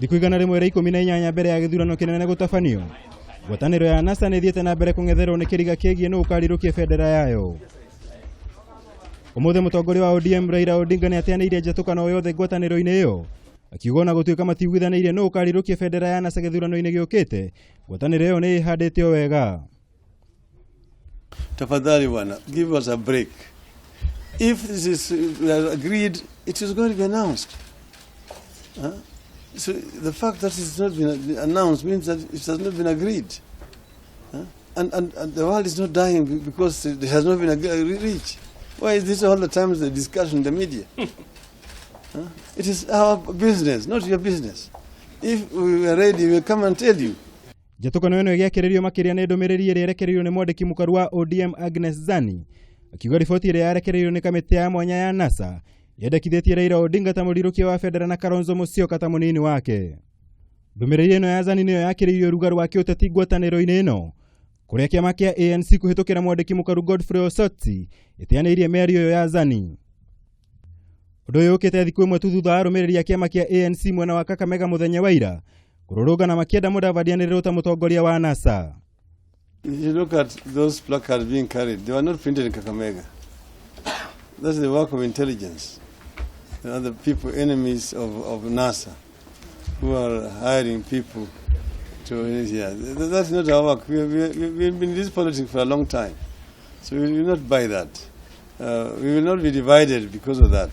Thikũ 118 mbere ya gĩthurano kĩnene gũtabanio, ngwatanĩro ya NASA nĩ ĩthiĩte na mbere kũng'etherwo nĩ kĩriga kĩgiĩ nũ ũkarirũkia bendera yayo. Ũmũthĩ mũtongoria wa ODM Raila Odinga nĩ ateanĩirie njatũkano o yothe ngwatanĩro-inĩ ĩyo, akiuga ona gũtuĩka matiiguithanĩirie nũ ũkarirũkia bendera ya NASA gĩthurano-inĩ gĩũkĩte, ngwatanĩro ĩyo nĩ ĩhandĩte o wega. Tafadhali bwana, give us a break. If this is agreed, it is going to be announced. Huh? So the fact that it's not been announced means that it has not been agreed. Huh? And the world is not dying because it has not been reached. Why is this all the time the discussion in the media? Huh? It is our business, not your business. If we are ready, we will come and tell you. Njatũkano ĩno ĩgĩakĩrĩrio makĩria nĩ ndũmĩrĩri ĩrĩa ĩrekereirio nĩ mwandĩki mũkaru wa ODM Agnes Zani, akiuga riboti ĩrĩa yarekereirio nĩ kamĩtĩ ya mwanya ya NASA yendekithĩtie Raila Odinga ta mũrirũkia wa bendera na Kalonzo Musyoka ta mũnini wake. Ndũmĩrĩri ĩno ya Zani nĩyo yakĩrĩirie ũrugarĩ wa kĩũteti ngwatanĩro-inĩ ĩno, kũrĩa kĩama kĩa ANC kũhĩtũkĩra mwandĩki mũkaru Godfrey Osotsi ĩteanĩirie mĩario ĩyo ya Zani. Ũndũ ũyũ ũkĩte thikũ ĩmwe tu thutha wa arũmĩrĩri a kĩama kĩa ANC mwena wa Kakamega mũthenya wa ira kũrũrũngana makĩenda Mudavadi anĩrĩrwo ta mũtongoria wa NASA. If you look at those placards being carried, they were not printed in Kakamega. That's the work of intelligence. There are the people, enemies of NASA, who are hiring people to. Yeah, that's not our work. We've been in this politics for a long time. So we will not buy that. We will not be divided because of that.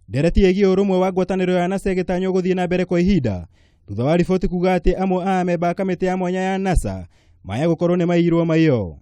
Ndereti ĩgiĩ ũrũmwe wa ngwatanĩro ya NASA ĩgĩtanywo gũthiĩ na mbere kwa ihinda thutha wa riboti kuga atĩ amwe a amemba a kamĩtĩ ya mwanya ya NASA maya gũkorwo nĩ maiyirwo maiyo.